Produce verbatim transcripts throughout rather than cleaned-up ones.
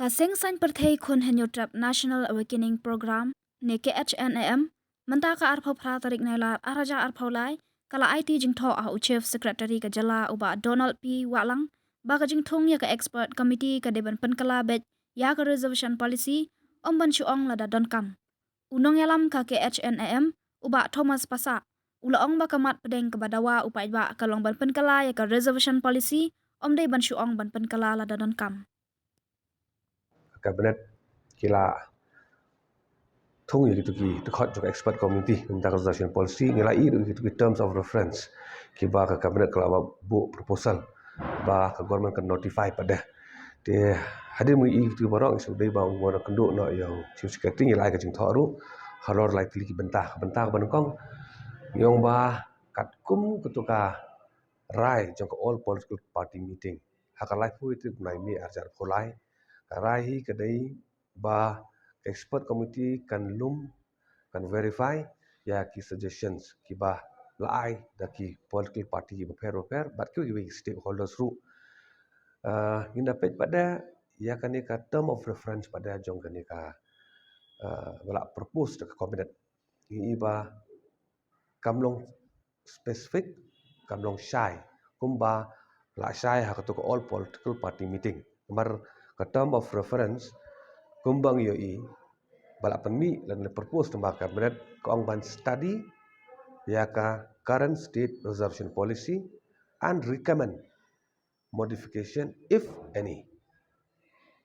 Ka Seng Saiñ Pyrthei Khun Hynñiewtrep National Awakening Program ne K H N A M mynta ka arphew phra tarik Nailar arhajar arphew lai ka la aiti jingthoh ha u Chief Secretary ka jylla u Bah Donald P Wahlang ba ka jingthung ïa ka Expert Committee ka dei ban pynkylla beit ïa ka Reservation Policy, ym ban shu ong lada donkam. U nongïalam ka K H N A M u Bah Thomas Passah u la ong ba ka mat pdeng kaba dawa u paidbah ka long ban pynkylla ïa ka Reservation Policy, ym dei ban shu ong ban pynkylla lada donkam. Ka Cabinet ki la thung ïa kitu ki dkhot jong ka Expert Committee mynta ka Reservation Policy, ngi la ïoh ïa kitu ki Terms of Reference kiba ka Cabinet ka la buh proposal ba ka Government kan notify pat de. Te hadien ba ngi ïoh ïa kitu baroh ngi sngewdei ba ngi wan kynduh noh ïa u Chief Secretary, ngi la ai ka jingthoh ruh halor lai tylli ki bynta. Ka bynta kaba nyngkong ngi ong ba katkum katu ka rai jong ka All Political Party Meeting ha ka laiphew tarik u bnai May arhajar arphew lai, ka rai hi ka dei ba ka Expert Committee kan lum, kan verify ïa ki suggestions kiba la ai da ki political party kiba pher ba pher bad kiwei kiwei ki stakeholders ruh. Ah, ngin da peit pat de ïa kane ka Term of Reference pat de jong kane ka, ah, ba la propose da ka Cabinet. Ngi i ba kam long specific, kam long shai kumba la shai ha katu ka All Political Party Meeting. Namar ka Term of Reference kumba ngi ïohi ba la pynmih lane la propose na ka Cabinet, ka ong ban study ïa ka current state reservation policy and recommend modification if any.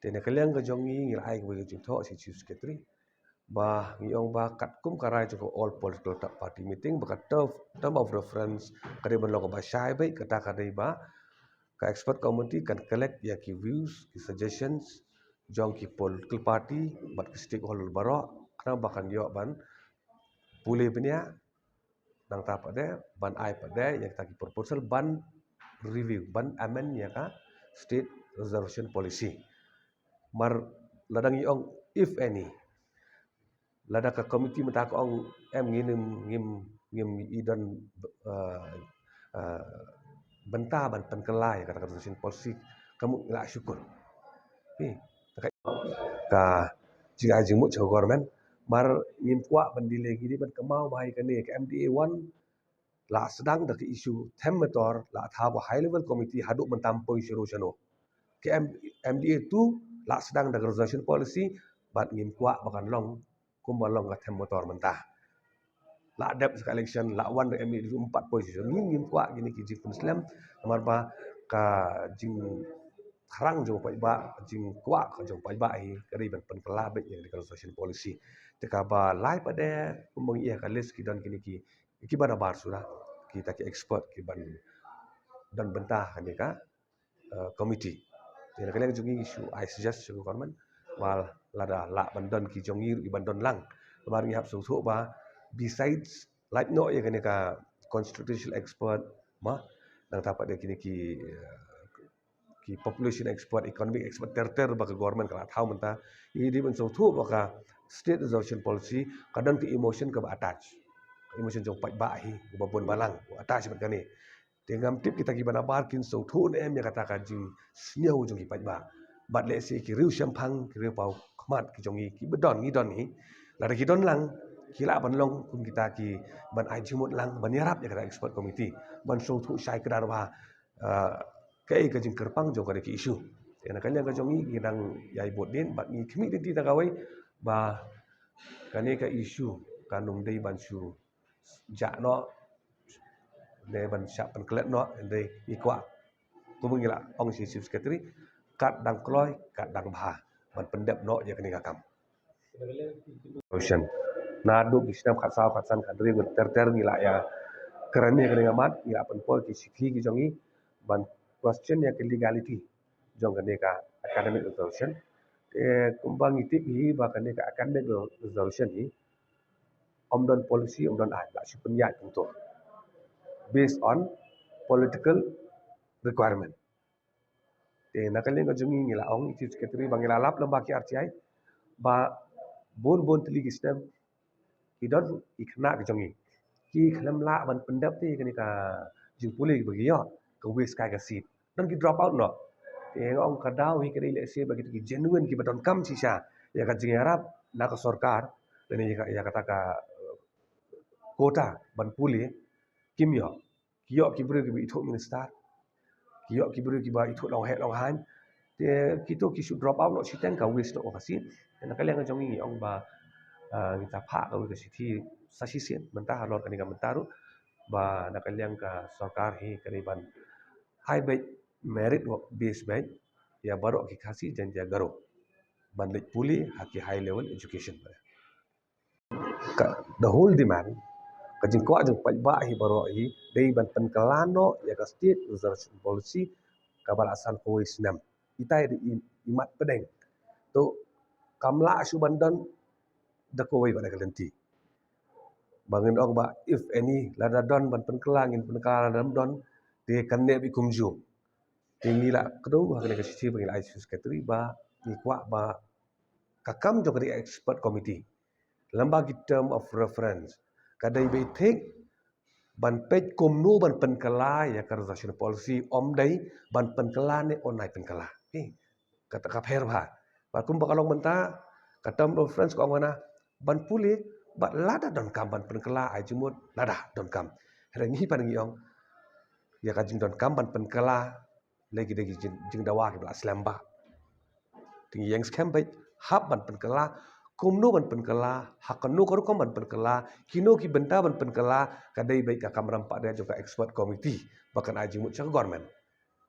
Te na ka liang ka jong ngi, ngi la ai kawei ka jingthoh sha Chief Secretary ba ngi ong ba katkum ka rai jong ka All Political Party Meeting ba ka term, term of reference ka dei ban long kaba shai beit, kata ka dei ba ka Expert Committee kan collect ïa ki views, ki suggestions jong ki political party bad ki stakeholder baroh, khnang ba kan ïoh ban pule bniah, nangta pat de ban ai pat de ïa kita ki proposal ban review, ban amend ïa ka state reservation policy. Mar lada ngi ong if any, lada ka committee mynta ka ong em, ngim, ngim, ngim i don, eh, eh, bynta ban pynkylla ïa kata ka reservation policy, ka mut ngi la shuh. Phi, ka jingai jingmut sha ka government, mar ngim kwah ban delay, ngi dei ban kynmaw ba ïa kane ka M D A one la sdang da ka issue them motor, la thaw ka high level committee haduh mynta ym poi shuh ruh shano. Ka M-, M D A two la sdang da ka reservation policy, bad ngim kwah ba kan long kumba long ka them motor mynta. La dep sa ka election, la wan da M D A two, ym pat poi shuh. Ngi ngim kwah kine ki jingpynslem, namar ba ka jingthrang jong u paidbah, jingkwah ka jong u paidbah hi ka dei ban pynkylla beit ïa ka reservation policy. Te kaba lai pat de, kumba ngi ïa ka list ki don kine ki, kiba nabar suda, kita ki expert kiban don bynta kane ka, eh, committee. Te na ka liang jong ngi shu ai suggest sha ka government, ba lada lah ban don ki jong ngi ruh ki ban don lang. Namar ngi hap sngewthuh ba besides lait noh ïa kane ka constitutional expert, ma, nangta pat de kine ki, eh, ki population expert, economic expert ter ter ba ka government ka la thaw mynta. Ngi dei ban sngewthuh ba ka state reservation policy ka don ka emotion kaba attach. Ka emotion jong u paidbah hi, uba bun balang, u attach bad kane. Te ngam tip kita kiba nabar kin sngewthuh ne em ïa kata ka jingsngew jong ki paidbah. Bad lehse ki riew shemphang, ki riew paw khmat ki jong ngi, kiba don, ngi don hi, lada ki don lang, ki lah ban long kum kita kiban ai jingmut lang ban ïarap ïa kata expert committee ban sngewthuh shai kdar ba, ah, kaei ka jingkyrpang jong kane ka issue. Te na ka liang ka jong ngi, ngi dang ïai bud dien bad ngi khmih dien da kawei ba kane ka issue kan ym dei ban shu jah noh, dei ban shah pynklet noh, dei ngi kwah, kumba ngi la ong sha Chief Secretary, kat dang kloi kat dang bha ban pyndep noh ïa kane ka kam. Naduh ki snem khatsaw, khatsan, khathynriew, ter ter ngi la ïa kren ïa kane ka mat, ngi la pynpoi ki shithi ki jong ngi ban question ïa ka legality jong kane ka academic resolution. Te kumba ngi tip hi ba kane ka academic resolution hi ym don policy, ym don ai, la shu pynïaid kumto based on political requirement. Te na ka liang ka jong ngi, ngi la ong, Chief Secretary, ba ngi la lap lem bad ki R T I ba bun bun tylli ki snem ki don ki khynnah ki jong ngi ki khlem lah ban pyndep te kane ka jingpule ba ki ïoh, ka waste kai ka seat. Don ki drop out noh. Te nga ong ka daw hi ka dei lehse ba kita ki genuine kiba donkam shisha ïa ka jingïarap na ka sorkar lane ïa ka, ïa kata ka, eh, quota ban pule, kim ïoh. Ki ïoh ki briew kiba ithuh minister, ki ïoh ki briew kiba ithuh long heh long haiñ. Te kito ki shu drop out noh shiteng, ka waste noh ka seat. Te na ka liang ka jong ngi ngi ong ba, ah, ngi ta phah kawei ka shithi sa shisien mynta halor kane ka mynta ruh, ba na ka liang ka sorkar hi ka dei ban ai beit merit base beit ïa baroh ki Khasi Jaiñtia Garo ban leit pule ha ki high level education. Ka, the whole demand, ka jingkwah jong paidbah hi baroh hi dei ban pynkylla noh ïa ka state reservation policy kaba la san kawei snem. Ita i, i mat pdeng. To kam lah shuh ban don da kawei pat ka lynti. Ba ngin ong ba if any, lada don ban pynkylla ngin pynkylla, lada ym don te kan neh beit kumjuh. Te ngi la kdew ha kane ka shithi ba ngi la ai Chief Secretary ba ngi kwah ba ka kam jong kane ka expert committee lem bad ki term of reference ka dei beit thik ban peit kumno ban pynkylla ïa ka reservation policy, ym dei ban pynkylla ne ym ai pynkylla. Kata ka pher bha. Bad kumba ka long mynta ka term of reference ka ong hana ban pule bad lada donkam ban pynkylla ai jingmut, lada donkam. Hynrei ngi pat ngi ong ïa ka jingdonkam ban pynkylla lei ki dei ki jing, jingdawa kiba la slem bha. Te ngi ïeng skhem beit hap ban pynkylla, kumno ban pynkylla, ha kano ka rukom ban pynkylla, kino ki bynta ban pynkylla, ka dei beit ka kamram pat de jong ka expert committee ba kan ai jingmut sha ka government.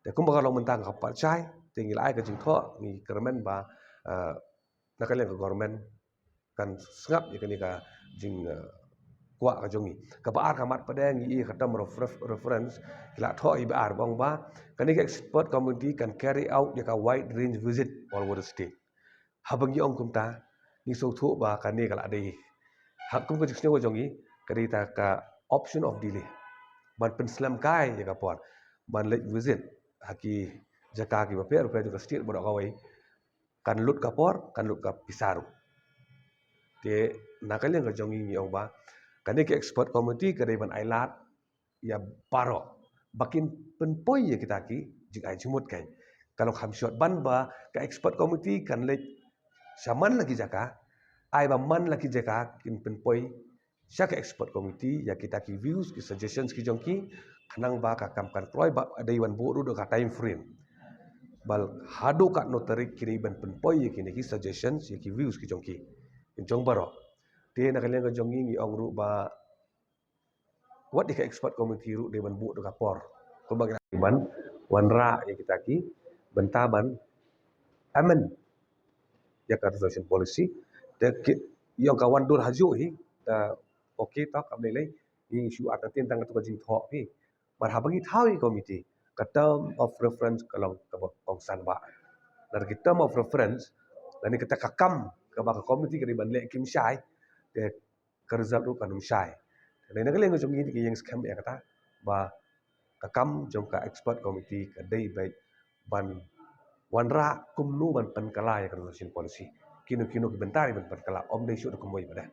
Te kumba ka long mynta nga ka pat shai, te ngi la ai ka jingthoh, ngi kyrmen ba, eh, na ka liang ka government kan sngap ïa kane ka jing, eh, kwah ka jong ngi. Kaba ar ka mat pat de ngi i ka term of ref-, reference, ki la thoh hi ba ar ba ong ba kane ka expert committee can carry out ïa ka wide range visit all over the state. Haba ngi ong kumta ngi sngewthuh ba kane ka la dei ha kum ka jingsngew ka jong ngi ka dei ta ka option of delay ban pynslem kai ïa ka por ban leit visit ha ki jaka kiba pher pher jong ka state baroh kawei. Kan lut ka por, kan lut ka pisa ruh. Te na ka liang ka jong ngi ngi ong ba kane ka expert committee ka dei ban ai lad ïa baroh ba kin pynpoi ïa kita ki jingai jingmut. Kan ka long kham short ban ba ka expert committee kan leit sha man la ki jaka, ai ba man la ki jaka kin pynpoi sha ka expert committee ïa kita ki views ki suggestions ki jong ki, khnang ba ka kam kan kloi ba dei ban buh ruh da ka time frame. Bad haduh katno tarik ki dei ban pynpoi ïa kine ki suggestions ïa ki views ki jong ki, jong baroh. Te na ka liang ka jong ngi ngi ong ruh ba wat ïa ka expert committee ruh dei ban buh da ka por. Kumba ngi ban wanrah ïa kita ki bynta ban amend ïa ka reservation policy. Te ki ïong ka wan dur hajuh hi ta okay ta kam lei lei. Ngi shu artatien tang katu ka jingthoh hi. Bad haba ngi thaw ïa ka committee ka term of reference ka long kaba kongsan bha. Lada ki term of reference lane kata ka kam kaba ka committee ka dei ban leh kim shai, te ka result ruh kan ym shai. Te na ka liang jong ngi ngi ïeng skhem ïa kata ba ka kam jong ka expert committee ka dei beit ban wanrah kumno ban pynkylla ïa ka reservation policy. Kino kino ki bynta ban pynkylla, ym dei shuh da kumwei pat de.